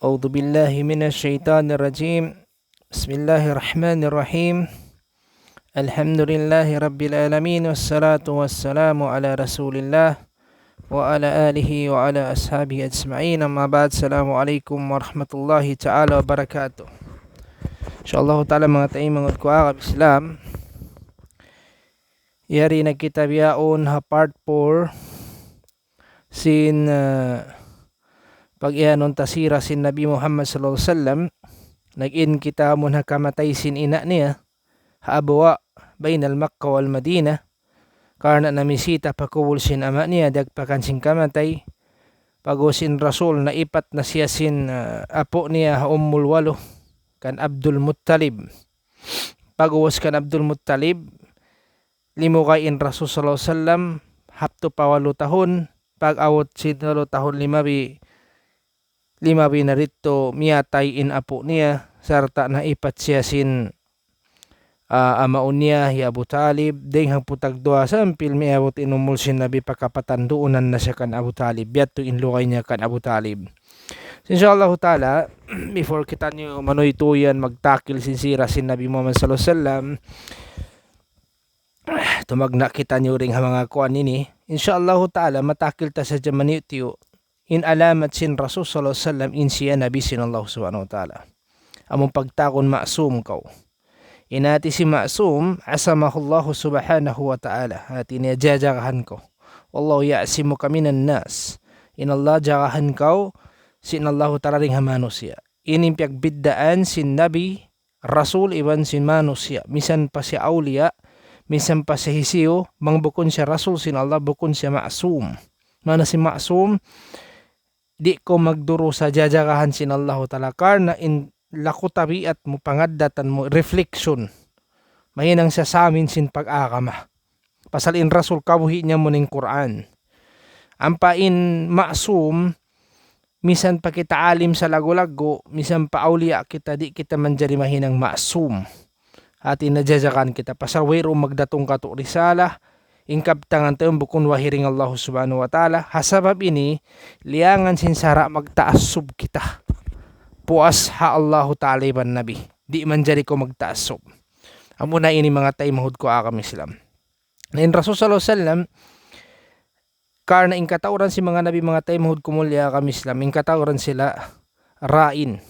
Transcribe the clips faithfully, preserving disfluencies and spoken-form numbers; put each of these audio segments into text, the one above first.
أعوذ بالله من الشيطان الرجيم. بسم الله الرحمن الرحيم. الحمد لله رب العالمين، والصلاة والسلام على رسول الله وعلى آله وعلى أصحابه أجمعين. أما بعد، السلام عليكم ورحمة الله تعالى وبركاته. إن شاء الله تعالى, manga taymanghud ku agama Islam, yari na kita bihaun ha part four sin, ah, pag-iyanun ta sira sin Nabi Muhammad sallallahu alayhi wasallam. Nag-in kita amun ha kamatay sin ina' niya ha Abwa, baynal Makkah wal Madinah. Karna' namisita pa kubul sin ama' niya, dagpakan sin kamatay. Pag'ubus in Rasul, naipat na siya sin, ah, apu' niya ha Ummul Waluh, kan Abdul Muttalib. Pag'ubus kan Abdul Muttalib, limugay in Rasul sallallahu alayhi wasallam, haptu pa walu tahun, pag-abut sin walu tahun limabi, limabi na didtu miyatay in apu' niya, sarta' naipat siya sin, ah, amaun niya, hi Abu Talib, dayng ha hangpu' tagduwa sampay miyabut in umul sin Nabi pa kapatan, duunan na siya kan Abu Talib, yadtu in lugay niya kan Abu Talib. Insha Allahu ta'ala, before kitaniyu manuytuyan magtakil sin sira sin Nabi Muhammad sallallahu alayhi wasallam, tumagna' kitaniyu dayn ha manga kuwan ini. Insha Allahu ta'ala, matakil ta sadja manuytuy in alamat sin Rasul sallallahu alayhi wasallam in siya Nabi sin Allah subhanahu wa ta'ala. Amun pagtawagun ma'sum kaw. In hati sin ma'sum, عصمه الله سبحانه وتعالى. Hati niya jajagahan kaw. والله يعصمك من الناس. In Allah jagahan kaw sin Allahu ta'ala dayn ha manusiya'. Ini in piyagbiddaan sin Nabi, Rasul iban sin manusiya', misan pa siya awliya, misan pa siya hisiyu, bang bukun siya Rasul sin Allah, bukun siya ma'sum. Maana sin ma'sum, di' kaw magdurusa, jajagahan sin Allahu ta'ala. Karna' in laku tabiat mu, pangaddatan mu, reflection, mahinang siya samin sin pag-agama. Pasal in Rasul kabuhi' niya amu in Qur'an. Ampa in ma'sum, misan pa kita alim salaggu'-laggu', misan pa awliya kita, di' kita manjari mahinang ma'sum. Hati niya jajagahan kita. Pasal wayruun magdatung katu' risalah, in kabtangan ta yan bukun wahi dayn Allah subhanahu wa ta'ala. Ha sabab ini, liyangan sin sara' magtaassub kita. Puas ha Allahu ta'ala iban Nabi. Di' manjari kaw magtaassub. Amuna ini manga taymanghud ku agama Islam. Na in Rasul sallallahu alayhi wasallam, karna' in katauran sin manga nabi, manga taymanghud ku mulliya agama Islam, in katauran sila ra'in.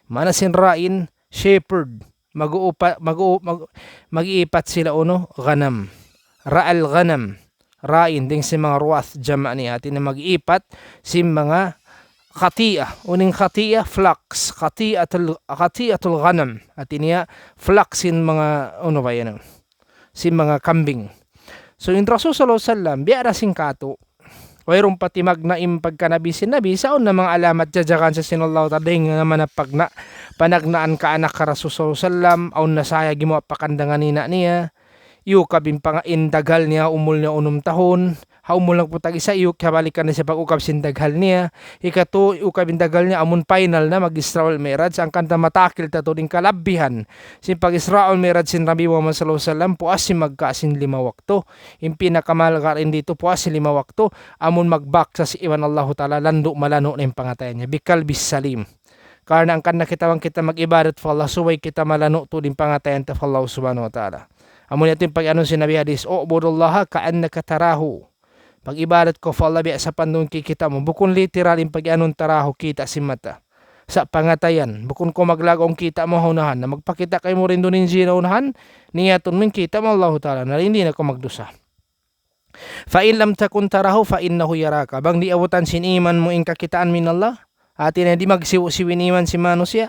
Maana sin ra'in, shepherd. Mag-uupa-, mag-u-, mag-, mag-iipat sila unu, ghanam. Ra'al ghanam. Ra'in, dayn sin manga ru'ath jama' niya. Hati niya mag-iipat sin manga qati'ah. Unu in qati'ah, flocks. Qati'atul, qati'atul ghanam. Hati niya, flocks sin manga, unu ba yan? Sin manga kambing. So, in Rasul sallallahu alayhi wasallam, biya' da sin katu'. Wayruun pa timagna' in pagka nabi sin Nabi, sa' awn na manga alamat jajagahan sa sin Allah ta'ala, dayn ha manga pagna-, panagnaan kaanak ha Rasul sallallahu alayhi wasallam, awn na saya gimuwa' pakandangan ina' niya, iyukab in panga-, in daghal niya, umul niya unum tahun, ha umul hangpu' tag-isa, iyuk-, kabalikan na siya pag-ukab sin daghal niya, hikatu, iyukab in daghal niya, amun final na, mag-Isra wal Mi'raj, hangkan ta matakil ta tuud in kalabihan sin pag-Isra wal Mi'raj sin Nabi Muhammad sallallahu alayhi wasallam, puas sin magka sin lima waktu. In pinakamalga' dayn ditu, puas sin lima waktu, amun magbaksa siya iban Allahu ta'ala, landu' malanu' na in pangatayan niya. Bi qalbis salim. Karna' hangkan na kita, bang kita mag-ibadat pa Allah, subay kita malanu' tuud in pangatayan ta pa Allah subhanahu wa ta'ala. Amun yadtu in pag-anu sin Nabi hadis, اعبد الله كأنك تراه. Pag-ibadat kaw pa Allah biya' sapantun kikita' mu. Bukun literal in pag-anu tarahu, kita' sin mata. Sa' pangatayan, bukun kaw maglagaw kita' mu ha unahan. Na magpakita' kaymu dayn duun in zina ha unahan, niyatun mu in kita' mu Allahu ta'ala. Na di' na kaw magdusa. فإن لم تكن تراه فإنه يراك. Bang di' abutan sin iman mu in kakitaan mu in Allah, hati niya di' magsibu'-sibu' in iman sin manusiya'.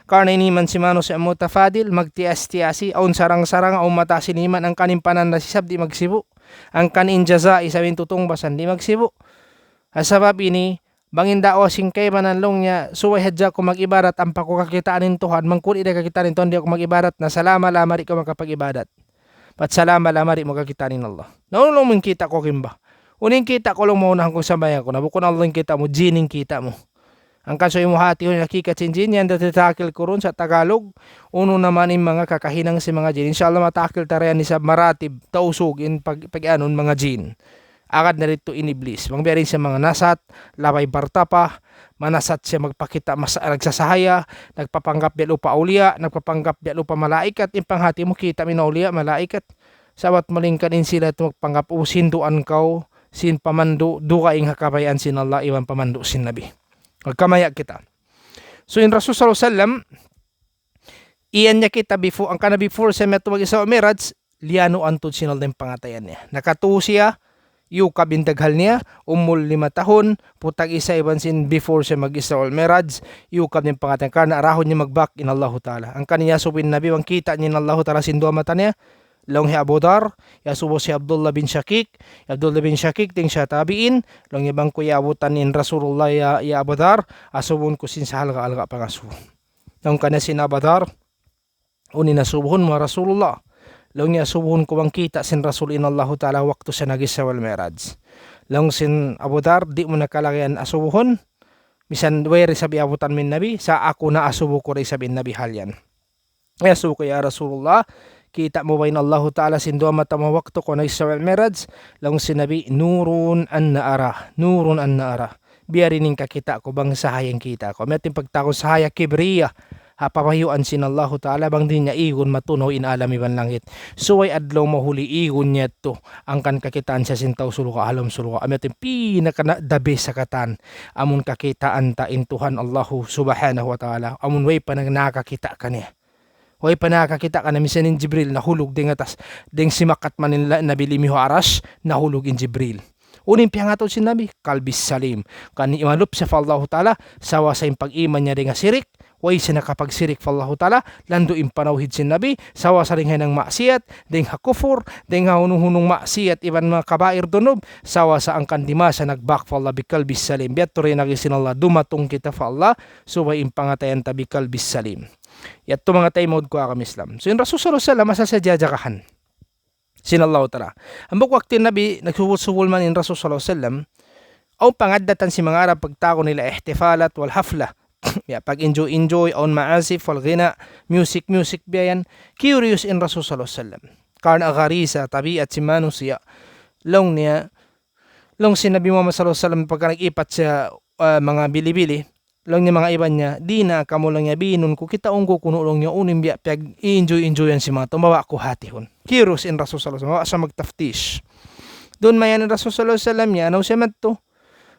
Karna' in iman sin manusiya' mutafadil, magtiyas-tiyasi, awn sarang-sarang, awn mataas in iman, hangkan in pananda isab di' magsibu'. Hangkan in jaza isab, in tutungbasan di' magsibu'. Ha sabab ini, bang in da'wa sin kaibanan laung niya, subay hadja aku mag-ibadat, ampa ku kakitaan in Tuhan, bang ku di' da kakitaan in Tuhan, di' aku mag-ibadat, na salama-lama di' kaw makapag-ibadat. Bat salama-lama di' mu kakitaan in Allah. Na unu laung mu in kita' ku kimba? Unu in kita' ku laung mu ha unahan ku sambahayang ku na? Bukun Allah in kita' mu, jin in kita' mu. Hangkan subay mu hatihun in hakikat sin jin, yan da titakil ku duun sa Tagalog, unu na man in manga kakahinang sin manga jin. Insha Allah matakil ta ra yan isab maratib, Tausug, in pag-, pag-anun manga jin. Agad na didtu in Iblis. Bang biya' diin siya mangnasat, labay bartapa, manasat siya magpakita' mas-, nagsasahaya, nagpapanggap biya' lupa awliya, nagpapanggap biya' lupa malaikat, in panghati mu kita' mu in awliya, malaikat. Sabat malingkan in sila tu magpanggap, "O, sin duwaan kaw, sin pamandu', dugaing ha kabayaan sin Allah, iban pamandu' sin Nabi." Magkamaya' kita. So, in Rasul sallallahu alayhi wasallam, iyan niya kita before, hangkan before siya miyadtu mag-Isra Mi'raj, liyanuan tuud sin Allah in pangatayan niya. Nakatū siya, iyukab in daghal niya, umul lima tahun, putag isa iban sin before siya mag-Isra wal Mi'raj, iyukab niya in pangatayan. Karna' arahun niya magbak in Allahu Ta'ala. Hangkan iyasubu in Nabi, bang kita' niya in Allahu Ta'ala sin duwa mata niya, laung hi Abu Dhar, iyasubu hi Abdullah bin Shaqiq, Abdullah bin Shaqiq, dayn ha tabi'in, laung niya bang ku iyaabutan in Rasulullah ya, ya Abu Dhar, asubun ku sin sahalga'-halga' pangasubu. Laung kaniya sin Abu Dhar, "Unu in asubuhun mu ha Rasulullah?" Laung niya, "Asubuhun ku bang kita' sin Rasul in Allahu Ta'ala waktu siya nag-Isra wal Mi'raj." Laung sin Abu Dhar, "Di' mu na kalagihan asubuhun, misan way da isab iyaabutan mu in Nabi, sa' aku na asubu ku da isab in Nabi halian." Iyasubu ku, "Ya Rasulullah, kita' mu ba in Allahu Ta'ala sin duwa mata mu waktu kaw nag-Isra wal Mi'raj?" Laung sin Nabi, "Nurun anna ara, nurun anna ara." Biya' diin in kakita' ku, bang sahaya in kita' ku. Amu yadtu in pagtawagun sahaya kibriya, ha pabayhuan sin Allahu Ta'ala, bang di' niya igun matunaw in alam iban langit. Subay adlaw mahuli igun niya yadtu, hangkan kakitaan siya sin tau surga', ha lawm surga'. Amu yadtu in pinaka na, the best ha katan. Amun kakitaan ta in Tuhan Allahu Subhanahu wa Ta'ala. Amun way pa nag-, nakakita' kaniya. Way pa nakakita' kaniya, misan in Jibril nahulug dayn ha taas, dayn simakat man in la-, Nabi limiyu ha Arash, nahulug in Jibril. Unu in piyangatud sin Nabi? Kalbis salim. Kan imalup siya pa Allahu Ta'ala, sawasa in pag-iman niya dayn ha sirik, way siya nakapagsirik pa Allahu Ta'ala, landu' in panawhid sin Nabi, sawasa dayn ha hinang maksiyat, dayn ha kufur, dayn ha hunung-hunung maksiyat, iban manga kabair dunub, sawasa hangkan di' masa nagbak pa Allah bikalbis salim. Biya' ha yadtu rin agi sin Allah, dumatung kita pa Allah, subay in pangatayan ta bikalbis salim. Yadtu manga taymanghud ku ha agama Islam. So, in Rasul sallallahu alayhi wasallam, asal siya jajagahan sin Allahu Ta'ala. Hambuuk waktu in Nabi, nagsubul-subul man in Rasul sallallahu alayhi wasallam, awn pangaddatan sin manga Arab pagtawagun nila ihtifalat wal hafla. Ya, pag-enjoy-enjoy, awn ma'azif wal ghina, music-music biya' yan. Curious in Rasul sallallahu alayhi wasallam. Karna' ghariza, tabiat sin manusiya'. Laung niya, laung sin Nabi Muhammad sallallahu alayhi wasallam pagka nag-ipat siya, ah, manga bili-bili, laung niya manga iban niya, "Di' na kamu," laung niya, "biinun ku, kitaun ku kunu'," laung niya, "unu in biya' piyag-enjoy-enjoyan sin manga tau, mawa' ku hatihun." Curious in Rasul sallallahu alayhi wasallam, mawa' siya magtaftish. Duun mayan in Rasul sallallahu alayhi wasallam, iyanaw siya madtu.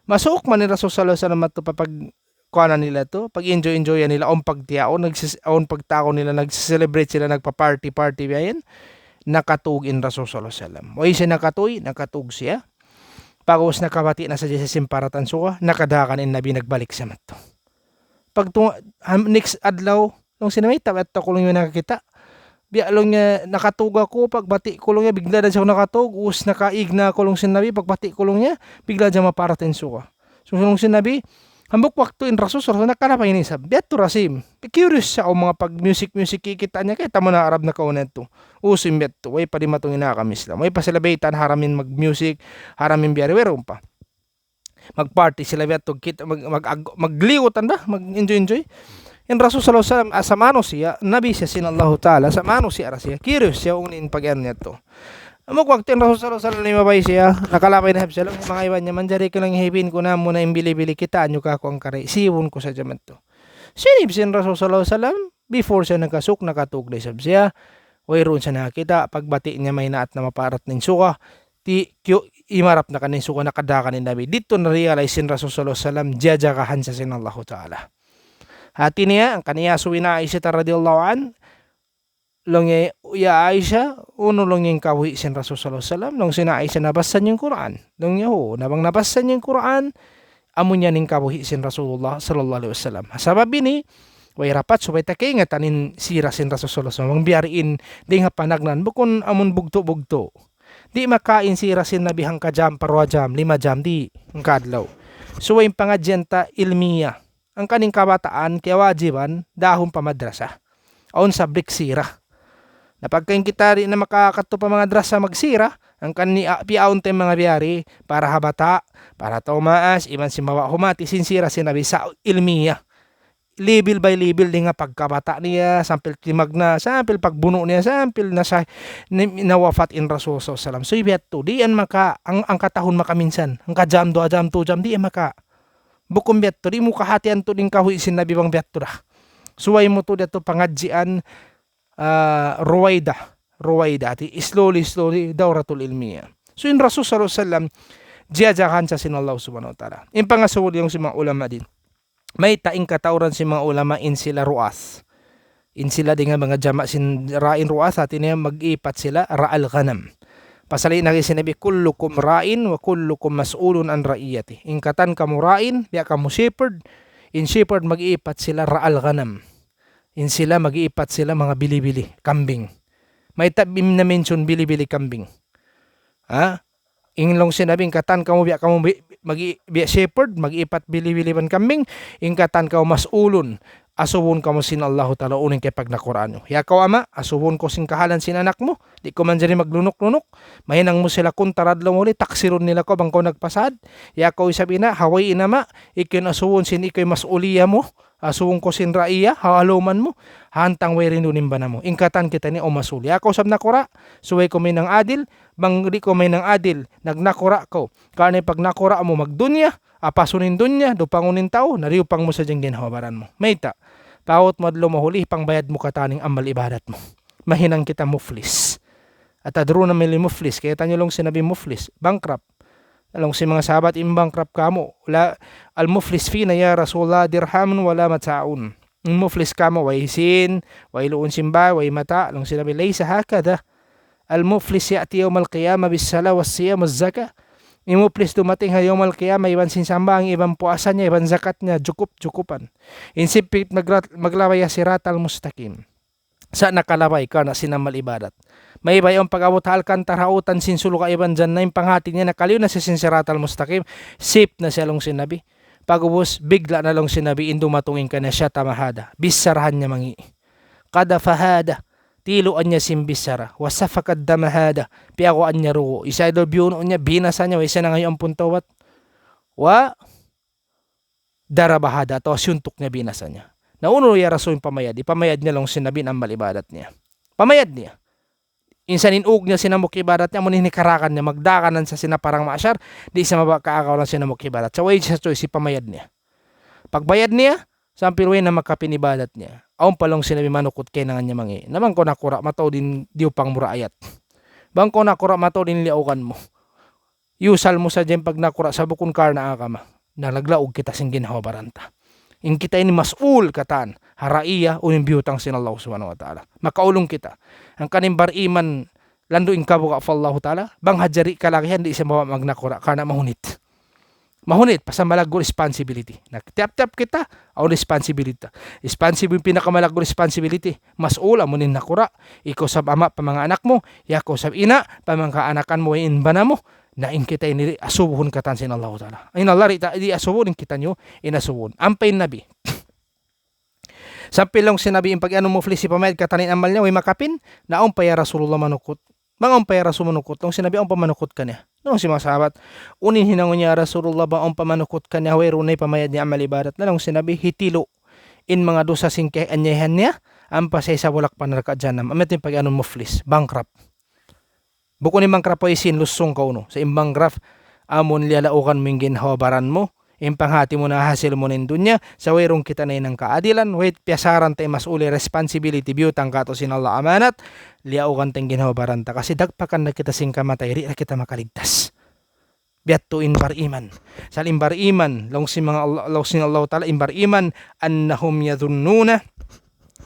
Masuuk man in Rasul sallallahu alayhi wasallam madtu pa pag-, kuanan nila tu, pag-enjoy-enjoyan nila, awn pagtiyaun, nagsis-, awn pagtawagun nila, nag-celebrate sila, nagpa-party-party biya' yan. Nakatug in Rasul sallallahu alayhi wasallam. Way siya nakatuy, nakatug siya. Pag'ubus nakabati' na sadja siya sin paratan suga, nakadagan in Nabi, nagbalik siya madtu. Pagtunga', ham-, next adlaw, laung sin Nabi, "Mayta' biya' yadtu aku laung niya nakakita'? Biya' laung niya nakatug aku, pagbati' ku laung niya, bigla' da siya nakatug, ubus nakaig na aku," laung sin Nabi, "pagbati' ku laung niya, bigla' da siya maparat in suga." So, laung sin Nabi, hambuuk waktu in Rasul sallallahu alayhi wasallam nakalabay na isab. Biya' yadtu ra same. Curious siya, awn manga pag-music-music kikita' niya, kay tama na Arab nakauna yadtu. Uso in biya' yadtu, way pa dimatung in agama Islam. Way pa sila baytaan haram in mag-music, haram in biya' yari, wayruun pa. Mag-party sila biya' yadtu, kit-, mag-, mag-, ag-, magliwutan ba? Mag-enjoy-enjoy. In Rasul sallallahu alayhi wasallam, asa manusiya', Nabi siya sin Allahu Ta'ala, asa manusiya' ra siya. Curious siya, unu in pag-iyan niya yadtu. Hambuuk waktu in Rasul sallallahu alayhi wasallam limabay siya, nakalabay na isab siya, laung sin manga iban niya, "Manjari kaw laung hibin ku na muna in bili-bili, kitaa niyu kaku' hangkari, sibun ku sadja madtu." Sinib sin Rasul sallallahu alayhi wasallam, before siya nakasuk, nakatug da isab siya, wayruun siya nakakita', pagbati' niya maynaat na maparat na in suga, ti-, kiyu-, imarap na kaniya in suga, nakadagan in Nabi. Didtu na-realize sin Rasul sallallahu alayhi wasallam, jajagahan siya sin Allahu Ta'ala. Hati niya, hangkan iyasubu hi Aisha radiyallahu anha, laung niya, "Ya Aisha, unu laung niya in kabuhi' sin Rasul sallallahu alayhi wasallam?" Laung sin Aisha, "Nabassa niyu in Qur'an?" Laung niya, "Huun, na bang nabassa niyu in Qur'an, amu yan in kabuhi' sin Rasulullah sallallahu alayhi wasallam." Sabab ini, way rapat subay ta kaingatan in sira sin Rasul sallallahu alayhi wasallam. Bang biya' diin, dayn ha panagnaan, bukun amun bugtu'-bugtu'. Di' makain sira sin Nabi hangka jam, pa duwa jam, lima jam, di', hangka adlaw. So, in pangadjian ta ilmiya. Hangkan in kabataan, kiyawajiban, dahun pa madrasa. Awn subject sira. Na pagka in kita di' na makakadtu pa madrasa magsira, hangkan ni, ah, piyaawn ta in manga biya' yari, para ha bata', para tau maas, iban sin mawa' humati, sin sira sin Nabi sa ilmiya. level by level, dayn ha pagkabata' niya, sampay timagna', sampay pagbunu' niya, sampay na sa, ni, nawafat in Rasul sallallahu alayhi wasallam. So, biya' yadtu, di' yan maka, ang, ang katahun makaminsan, ang kajam, duwa jam, tu jam, di' yan maka. Bukun biya' yadtu, di' mu kahatihan tuud in kahuy sin Nabi bang biya' yadtu da. Subay mu tuud yadtu pangadjian, ah, ruwayda, ruwayda, hati, slowly, slowly, dawratul ilmiya. So, in Rasul sallallahu alayhi wasallam, jiyajagahan sa sin Allah subhanahu wa ta'ala. In pangasubu laung sin manga ulama dayn. Mayta' in katauran sin manga ulama in sila ru'ath. In sila dayn ha manga jama' sin ra'in ru'ath, hati niya mag-ipat sila ra'al ghanam. Pasal in agi sin Nabi, كلكم راع وكلكم مسؤول عن رعيته. In katan kamu ra'in, biya' kamu shepherd, in shepherd mag-ipat sila ra'al ghanam. In sila mag-ipat sila manga bili-bili, kambing. Mayta' bim na mention bili-bili kambing. Ha? In laung sin Nabi, in katan kamu biya' kamu bi-, magi-, biya' shepherd, mag-ipat bili-bili iban kambing, in katan kamu mas'ulun, asubun kamu sin Allahu Ta'ala unu in kiyapagnakuraan niyu. Ya kaw ama', asubun kaw sin kahalan sin anak mu, di' kaw manjari maglunuk-lunuk, mahinang mu sila kunta adlaw mahuli, taksirun nila kaw bang kaw nagpasad. Ya kaw isab ina', ha way in ama', ikaw in asubun sin ikaw in mas'uliya mu, asubun kaw sin raiya, ha aluman mu, hantang wayruun duun in bana mu. In katan kita ini awn mas'uliya. Ya kaw isab nakura', subay kaw mahinang adil, bang di' kaw mahinang adil, nagnakura' kaw. Karna' in pagnakura' mu magdunya, apasun in dunya, dupangun in tau, na diyupang mu sadja in ginhawa-baran mu. Mayta'? Pag-abut mu adlaw mahuli, pangbayad mu katan in amal ibadat mu. Mahinang kita muflis. أتدرون ما المفلس؟ Kiyata' niyu laung sin Nabi muflis, bankrupt. Laung sin manga sahabat, in bankrupt kāmu', la, المفلس فينا يا رسول الله درهم ولا متاع. In muflis kāmu', way sīn, way luun sin bāy, way mata', laung sin Nabi, ليس هكذا. المفلس يأتي يوم القيامة بالصلاة والصيام والزكاة. In muflis dumatung ha yawmal qiyamah, iban sin sambahayang, iban puasa niya, iban zakat niya, jukup-jukupan. In sipit magra-, maglabay ha siratal mustaqim. Sa' nakalabay karna' sin amal ibadat. Maybay awn pag-abut ha alkantar ha utan sin surga' iban jannah, in panghati niya nakaliyu na siya sin siratal mustaqim, sip na siya laung sin Nabi. Pag'ubus, bigla' na laung sin Nabi, in dumatung in kaniya, شتم هذا. Bicharahan niya mangi'. قذف هذا. Tiluan niya sin bichara. وسفك دم هذا. Piyaguwaan niya dugu'. Isa idol biyunu' niya, binasa niya, way siya nangayu' ampun tawbat. وضرب هذا, atawa siyuntuk niya, binasa niya. Na unu ya Rasul in pamayad? Ipamayad niya laung sin Nabi in amal ibadat niya. Pamayad niya. Minsan in ug niya sin hambuuk ibadat niya, amu in hikarakan niya, magdaganan sa sin parang mahsar, di' sa mabaya' kaagaw laung sin hambuuk ibadat. Sa' way sa choice, ipamayad niya. Pagbayad niya, sampay way na makapin ibadat niya. Awn pa laung sin Nabi manukut kahinangan niya mangi'. Na bang kaw nakura', mataud in diyupang mu raayat. Bang kaw nakura', mataud in liyaugan mu. Iyusal mu sadja in pagnakura' sa' bukun karna' agama. Na naglaug kita sin ginhawa-baran ta. In kita ini mas'ul katan ha raiya, unu in biyutang sin Allah subhanahu wa ta'ala. Makaulung kita. Hangkan in bariman, landu' in kabuga' pa Allahu ta'ala, bang hadjari kalagihan di' siya mabaya' magnakura' karna' mahunit. Mahunit, pasal malaggu' responsibility. Na tiyap-tiyap kita, awn responsibility. Responsibility, pinakamalaggu' responsibility. Mas'ul, amu in nakura', ikaw isab ama' pa manga anak mu, ya kaw isab ina', pa manga kaanakan mu, in bana mu, na in kita ini asubuhun katan sin Allahu ta'ala. In Allah di' ta-, di' asubuhun, in kitaniyu in asubuhun. Ampa in Nabi. Sampay laung sin Nabi, in pag-anu muflis, ipamayad katan in amal niya, way makapin, na awn pa ya Rasulullah manukut. Bang awn pa ya Rasul manukut, laung sin Nabi, awn pa manukut kaniya. Laung sin manga sahabat, unu in hinangun niya ya Rasulullah, bang awn pa manukut kaniya, wayruun na ipamayad niya amal ibadat. Na laung sin Nabi, hitilu' in manga dusa sin kiyaanyayahan niya, ampa sa isab bulak pa narka' jahannam. Amu yadtu in pag-anu muflis, bankrupt. Bukun in bankrupt way sīn, lusung kaw unu. Sa' in bankrupt, amu in liyalaugan mu in ginhawa-baran mu, in panghati mu na hasil mu na in dunya, sa' wayruun kita nahinang kaadilan, way piyasaran ta in mas'uli, responsibility, biyutang kātu' sin Allah amanat, liyaugan ta in ginhawa-baran ta. Kasi dagpakan na kita sin kamatay, di' na kita makaligtas. Biya' yadtu in bariman. Sa' in bariman, laung sin manga Allah, laung sin Allah ta'ala, in bariman, أنهم يظنون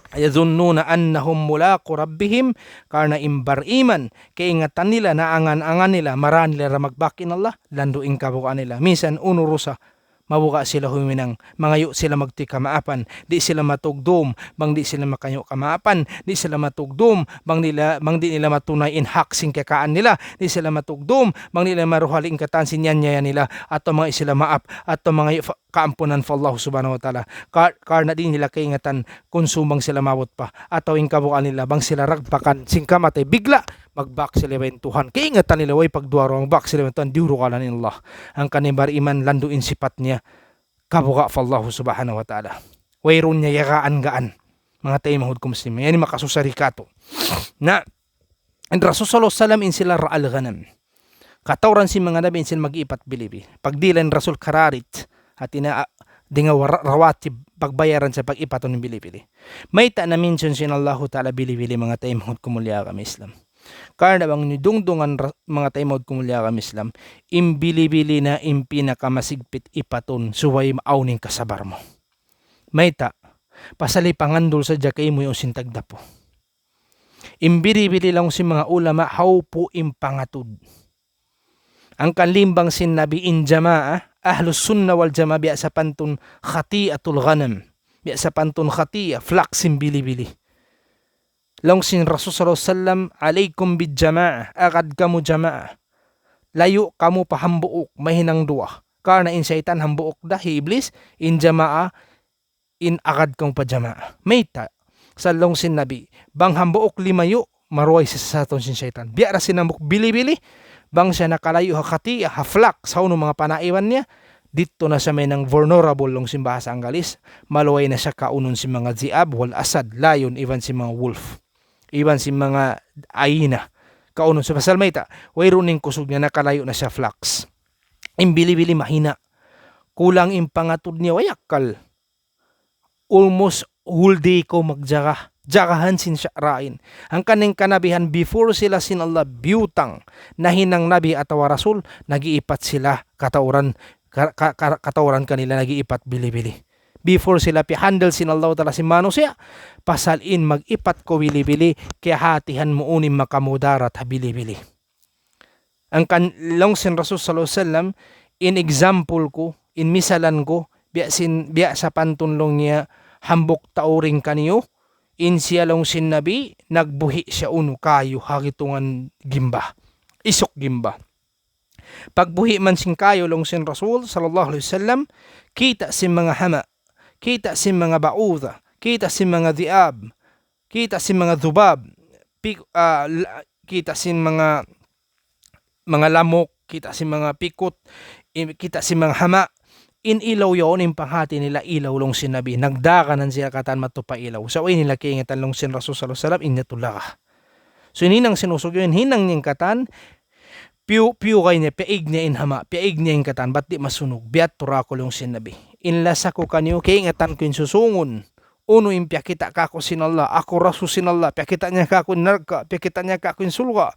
يظنون أنهم ملاقو ربهم, karna' in bariman, kaingatan nila, naangan-angan nila, marayaw nila da magbak in Allah, landu' in kabugaan nila. Minsan, unu dusa, mabuga' sila huminang, mangayu' sila magtūy kamaapan, di' sila matugdum, bang di' sila makayu' kamaapan, di' sila matugdum, bang nila, bang di' nila matunay in hak sin kakaan nila, di' sila matugdum, bang di' nila maruhali in katan sin iyanyayahan nila, atawa mangayu' sila maap, atawa mangayu' fa-, kaampunan pa Allah subhanahu wa ta'ala. Ka-, karna' di' nila kaingatan kunu' bang sila maabut pa. Atawa in kabugaan nila bang sila dagpakan sin kamatay bigla', magbak sila iban Tuhan. Kaingatan nila way pagduwa-ruwa, magbak sila iban Tuhan, diyurugalan in Allah. Hangkan in bariman landu' in sipat niya, kabuga' pa Allah subhanahu wa ta'ala. Wayruun niya yagaan-gaan. Manga taymanghud ku Muslim. Yan in makasusa di katu'. Na, in Rasul sallallahu alayhi wasallam in sila ra'al ghanam. Katauran sin manga nabi in sila mag-ipat bili-bili. Pagdihilan Rasul kararit, hati niya, ah, dayn ha ra-, rawatib, pagbayaran sa pag-ipatun in bili-bili. Mayta' na-mention sin Allahu Ta'ala bili-bili, manga taymanghud ku mulliya agama Islam. Karna' bang niyu dungdungan ra-, manga taymanghud ku mulliya agama Islam, in bili-bili na in pinakamasigpit ipatun, subay awn in kasabar mu. Mayta', pasal hipangandul sadja kaymu yaun sin tagdapu. In bili-bili laung sin manga ulama, hawpu' in pangatud. Hangkan limbang sin Nabi in jamaa, Ahlus Sunnah wal Jamaa biya' sapantun khati'atul ghanam. Biya' sapantun khati'a, flock sin bili-bili. Laung sin Rasul sallallahu alayhi wasallam, "Alaykum bil jamaa, agad kamu jamaa. Layu' kamu pa hambuuk, mahinang duwa." Karna' in saytan hambuuk da, hi Iblis, in jamaa, in agad kamu pa jamaa. Mayta', sa' laung sin Nabi, bang hambuuk limayu', maruway sa satun sin saytan. Biya' da sin hambuuk bili-bili, bang siya nakalayu' ha khati'a, ha flock, sa unu manga panaiban niya, didtu na siya mahinang vulnerable laung sin bahasa Anggalis, maluway na siya kaunun sin manga dhi'ab, wal asad, lion, iban sin manga wolf, iban sin manga hyena. Kaunun siya pasal mayta', wayruun in kusug niya, nakalayu' na siya flocks. In bili-bili mahina. Kulang in pangatud niya, way akkal. Almost whole day kaw magjaga. Jagahan sin siya'rain. Hangkan in kanabihan before sila sin Allah biyutang nahinang nabi atawa rasul, nag-iipat sila katauran, ka-, ka-, ka-, katauran kanila nag-iipat bili-bili. Before sila pihandle sin Allah Ta'ala sin manusiya', pasal in mag-ipat kaw bili-bili, kiyahatihan mu unu in makamudarat ha bili-bili. Hangkan laung sin Rasul sallallahu alayhi wasallam, in example ku, in misalan ku, biya' sin, biya' sapantun laung niya hambuuk tau dayn kaniyu, in siya laung sin Nabi, nagbuhi' siya unu kayu ha gitungan gimba. Isuk gimba. Pagbuhi' man sin kayu laung sin Rasul sallallahu alayhi wasallam, kita' sin manga hama', kita' sin manga ba'udha, kita' sin manga dhi'ab, kita' sin manga dhubab, pik-, ah, la-, kita' sin manga, manga lamuk, kita' sin manga pikut, i-, kita' sin manga hama', in ilaw yaun in panghati nila ilaw laung sin Nabi. Nagdaganan sila katan madtu pa ilaw. Sa' way nila kaingatan laung sin Rasul sallallahu alayhi wasallam, in yadtu laga. So, in hinang sin usug yaun, hinang niya in katan, piyu-, piyugay niya, piyaig niya in hama', piyaig niya in katan, bat di' masunug, biyadtu da aku laung sin Nabi. In lasa ku kaniyu, kaingatan ku in susungun. Unu in piyakita' kaku' sin Allah, aku rasul sin Allah, piyakita' niya kaku' in narka', piyakita' niya kaku' in surga',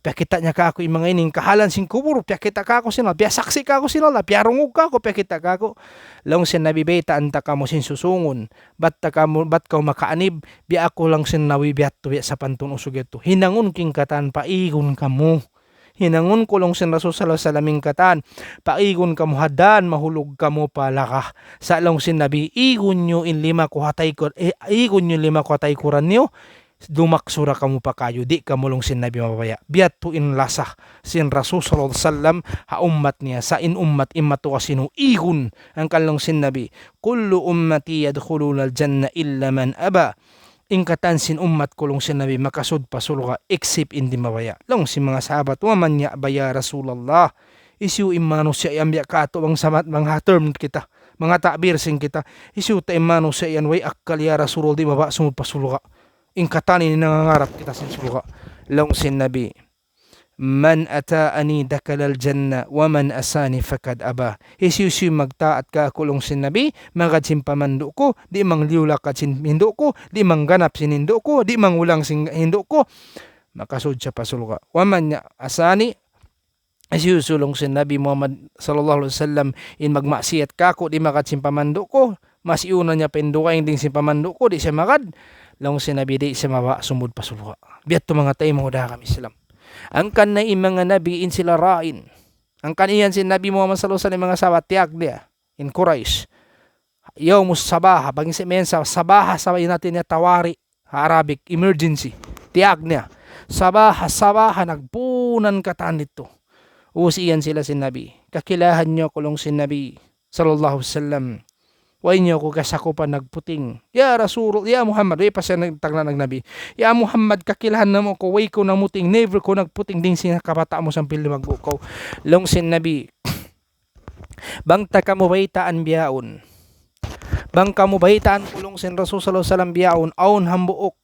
piyakita' niya kaku' in manga ini in kahalan sin kubul, piyakita' kaku' sin Allah, piyasaksi' kaku' sin Allah, piyarungug kaku', piyakita' kaku'. Laung sin Nabi, baytaan ta kamu sin susungun, bat ta kamu, bat kaw makaanib, biya' aku laung sin Nabi, biyadtu, biya' sapantun usug yadtu. Hinangun ku in katan, paigun kamu. Hinangun ku laung sin Rasul sallallahu alayhi wasallam in katan, paigun kamu ha dan, mahulug kamu pa laga. Sa' laung sin Nabi, igun niyu in lima ku ha taykud, eh, igun niyu in lima ku ha taykuran niyu, dumaksu da kamu pa kayu, di' kamu laung sin Nabi mabaya'. Biyadtu in lasa sin Rasul sallallahu alayhi wasallam ha ummat niya, sa' in ummat in matuwa sin igun, hangkan laung sin Nabi, كل أمتي يدخلون الجنة إلا من أبى. In katan sin ummat ku laung sin Nabi makasud pa surga', except in di' mabaya'. Laung sin manga sahabat, ومن يأبى يا رسول الله؟ Hisiyu in manusiya' yan biya' katu' bang samat, bang ha term kita, manga ta'bir sin kita. Hisiyu ta in manusiya' yan way akkal ya Rasulullah di' mabaya' sumud pa surga'. In katan ini nangangarap kita sin surga'. Laung sin Nabi, من أطاعني دخل الجنة ومن عصاني فقد أبى. Hisiyu-siyu magtaat kaku' laung sin Nabi, magad sin pamandu' ku, di' mangliyulakad sin hindu' ku, di' mangganap sin hindu' ku, di' mangulang sin hindu' ku, makasud siya pa surga'. ومن عصاني, hisiyu-siyu laung sin Nabi Muhammad sallallahu alayhi wasallam, in magmaksiyat kaku', di' magad sin pamandu' ku, masi unu niya pa in dugaing dayn sin pamandu' ku, di' siya magad, laung sin Nabi, di' siya mabaya' sumud pa surga'. Biyadtu manga taymanghud ha agama Islam. Hangkan na in manga nabi in sila rain. Hangkan iyan sin Nabi Muhammad sallallahu alayhi wasallam manga sahabat tiyag niya. In Quraysh. Yawmus sabaha. Pag-isip mo yan sa sabaha, sabaha in hati niya tawari. Ha Arabic, emergency. Tiyag niya. Sabaha, sabaha, nagpunan katan didtu. Ubus iyan sila sin Nabi. Kakilahan niyu aku laung sin Nabi sallallahu alayhi wasallam. Way niyu aku kasakupan nagputing. Ya Rasul, ya Muhammad, way pa siya nagtagna' nag Nabi. Ya Muhammad, kakilahan namu' aku, way kaw namuting, never kaw nagputing dayn sin kabata' mu sampay limaggu' kaw. Laung sin Nabi, bang ta kamu baytaan bihaun. Bang kamu baytaan ku laung sin Rasul sallallahu alayhi wasallam bihaun, awn hambuuk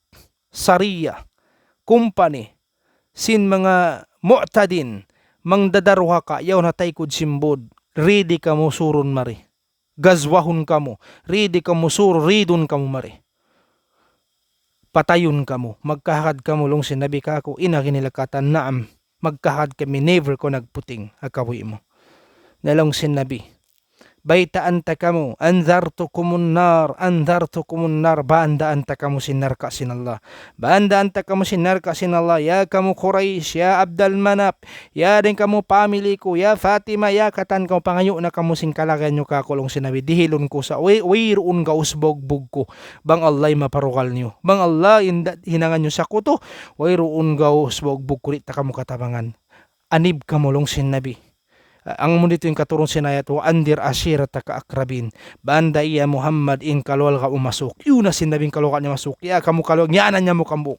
sariya, company, sin manga mu'tadin, mangdadaruhaka, yaun ha taykud sin būd, ready kamu surun mari. Gazwahun kamu, ready kamu surun, ridun kamu mari. Patayun kamu, magkahagad kamu laung sin Nabi kāku', in agi nila katan, "Naam, magkahagad kami, never kaw nagputing, ha kabuhi' mu." Na laung sin Nabi, baytaan ta kamu, أنذرتكم النار، أنذرتكم النار, baytaan ta kamu sin narka' sin Allah. Baytaan ta kamu sin narka' sin Allah, ya kamu Quraysh, ya Abdul Manaf, ya dayn kamu family ku, ya Fatima, ya katan kamu, pangayu' na kamu sin kalagihan niyu kāku' laung sin Nabi, dihilun ku sa, way, wayruun gaus bugbug ku, bang Allah in maparugal niyu. Bang Allah in da-, hinangan niyu sakutu, wayruun gaus bugbug ku, di' ta kamu katabangan. Anib kamu laung sin Nabi. Ah, amu ditu in katurun sin ayat, وأنذر عشيرتك الأقربين. Banda iya Muhammad in kaluarga mu masuuk. Iyuna sin Nabi in kaluarga niya masuuk. Ya kamu kaluarga, ngiyanan niya mu hambuuk.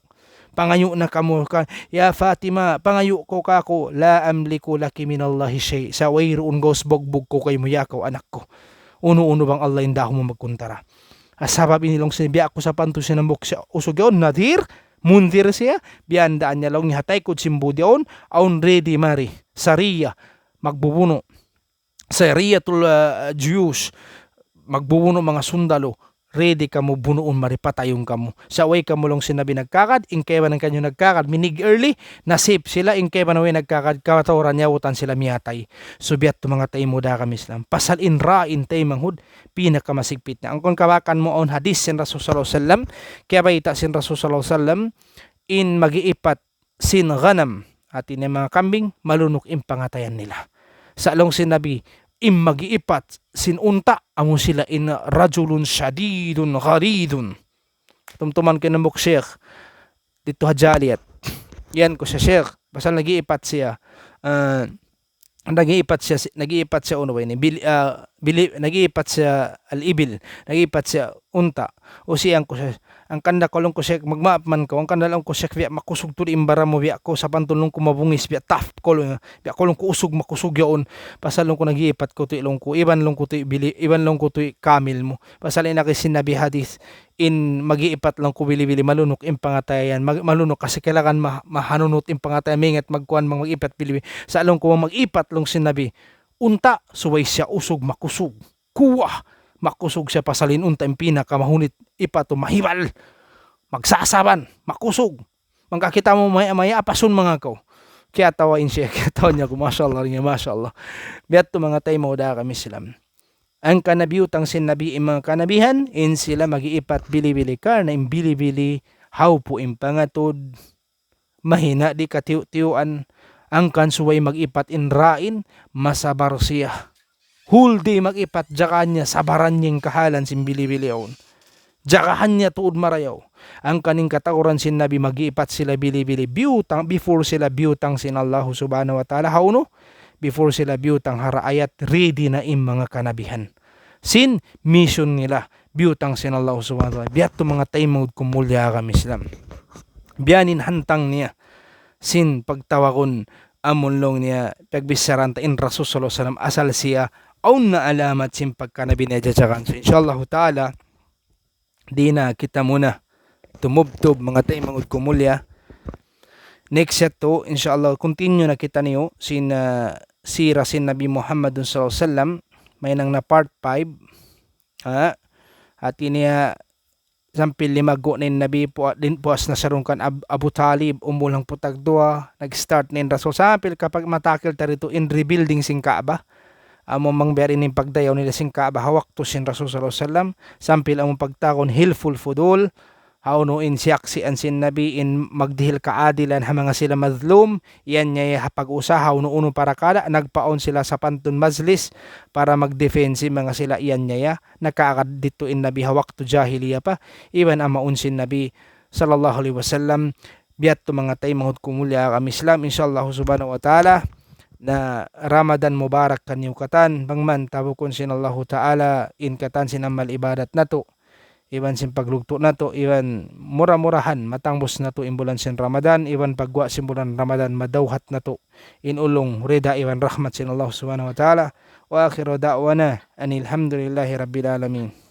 Pangayu' na kamu ka, "Ya Fatima, pangayu' kaw kāku', لا أملك لك من الله شيئا. Sa' wayruun gaus bugbug ku kaymu, ya kaw anak ku. Unu-unu bang Allah in dahun mu magkuntara." Ah, sabab ini laung sin biya' ku sapantun sin hambuuk siya usug yaun, nadhir, mundhir siya, biyandaan niya laung niya ha taykud sin būd yaun, awn ready mari, sariya, magbubunu'. Sariyatul, ah, juyush, magbubunu' manga sundalu, ready kamu bunuun mari, patayun kamu. Sa' way kamu laung sin Nabi nagkahagad, in kaibanan kaniyu nagkahagad, minig early, nasib sila, in kaibanan way nagkahagad, kawatawaran niya, utan sila miyatay. So, biya' tu manga taymanghud ku ha agama Islam. Pasal in ra'in taymanghud, pinakamasigpit na. Hangkan kabakan mu awn hadith sin Rasul sallallahu alayhi wasallam, kiyabayta' sin Rasul sallallahu alayhi wasallam, in mag-iipat sin ghanam, hati niya manga kambing, malunuk in pangatayan nila. Sa' laung sin Nabi, in mag-iipat sin unta', amu sila in رجل شديد غليظ. Tumtuman ku in hambuuk sheikh, ditu ha Jaliat. Iyan ku siya, "Sheikh, pasal nag-iipat siya, ah, nag-iipat siya, si-, nag-iipat siya, unu ba ini? Bili-, ah, bili-, nag-iipat siya al-ibil, nag-iipat siya unta'." "O," siya, "hangkan da kaw," laung ku, "Sheikh, magmaap man kaw, hangkan da," laung ku, "Sheikh, biya' makusug tuud in baran mu, biya' kaw sapantun," laung ku, "mabungis, biya' tough kaw," laung, "biya' kaw," laung ku, "usug makusug yaun. Pasal," laung ku, "nag-iipat kaw tuud," laung ku, "iban," laung ku, "tuud bili-, iban," laung ku, "tuud kamil mu. Pasal in agi sin Nabi hadith, in mag-iipat," laung ku, "bili-bili, malunuk in pangatayan, mag-, malunuk kasi kailangan ma-, mahanunut in pangatayan, maingat magkuan, mag-, mag-iipat bili-bili. Sa' laung ku, mag-iipat," laung sin Nabi, "unta', subay siya usug makusug. Kuwa, makusug siya pasal in unta' in pinakamahunit ipatu, mahibal, magsasaban, makusug. Mangkakita' mu maya-maya, apasun manga kaw." Kiyatawa in siya, kiyatawa niya aku, masha Allah, niya, masha Allah. Biya' tu manga taymanghud ku ha agama Islam. Hangkan na biyutang sin Nabi in manga kanabihan, in sila mag-iipat bili-bili, karna' in bili-bili, hawpu' in pangatud, mahina' di' katiyu'-tiyuan, hangkan subay mag-ipat in ra'in, masabar siya. Whole day mag-ipat, jagahan niya, sabaran niya in kahalan sin bili-bili yaun. Jagahan niya tuud marayaw. Hangkan in katauran sin Nabi, mag-ipat sila bili-bili, biyutang, before sila biyutang sin Allahu Subhanahu wa Ta'ala, hawnu? Before sila biyutang ha raayat, ready na in manga kanabihan sin mission nila, biyutang sin Allah Subhanahu wa Ta'ala. Biya' tu manga taymanghud ku mulliya ha agama Islam. Biya' ini in hantang niya sin pagtawagun amun laung niya pagbichara ta in Rasul sallallahu alayhi wasallam, asal siya awn na alamat sin pagkanabi niya jajagahan. So, insha Allahu Ta'ala, di' na kita muna tumubtub, manga taymanghud ku mulliya. Next yadtu, insha Allah, continue na kitaniyu sin, ah, sira sin Nabi Muhammad sallallahu alayhi wasallam, mahinang na part five. Ha? Hati niya, sampay limaggu' na in Nabi, pu-, din, puas na sarungkan Ab-, Abu Talib, umul hangpu' tagduwa, nag-start na in Rasul. Sampay kapag matakil ta ditu in rebuilding sin Kaaba. Amu mang biya' ini in pagdayaw nila sin Kaaba ha waktu sin Rasul sallallahu alayhi wasallam, sampay amu pagtawagun Hilful Fudul, hawnu in siyaksian sin Nabi in magdihil kaadilan ha manga sila mazlum, iyan niya ha pag-usaha unu-unu parakala', nagpaawn sila sapantun majlis para mag-defend sin manga sila iyan niya, nakaagad ditu in Nabi ha waktu jahiliya pa, iban amu in sin Nabi sallallahu alayhi wasallam. Biya' tu manga taymanghud ku mulliya ha agama Islam, insha Allah Subhanahu wa Ta'ala, na Ramadan Mubarak kaniyu katan, bang man tabukun sin Allahu Ta'ala in katan sin amal ibadat natu', iban sin paglugtu' natu', iban mura-murahan matangbus natu' in bulan sin Ramadan, iban pagguwa' sin bulan Ramadan madawhat natu' in ulung, rida iban rahmat sin Allah Subhanahu wa Ta'ala. وآخر دعوانا أن الحمد لله رب العالمين.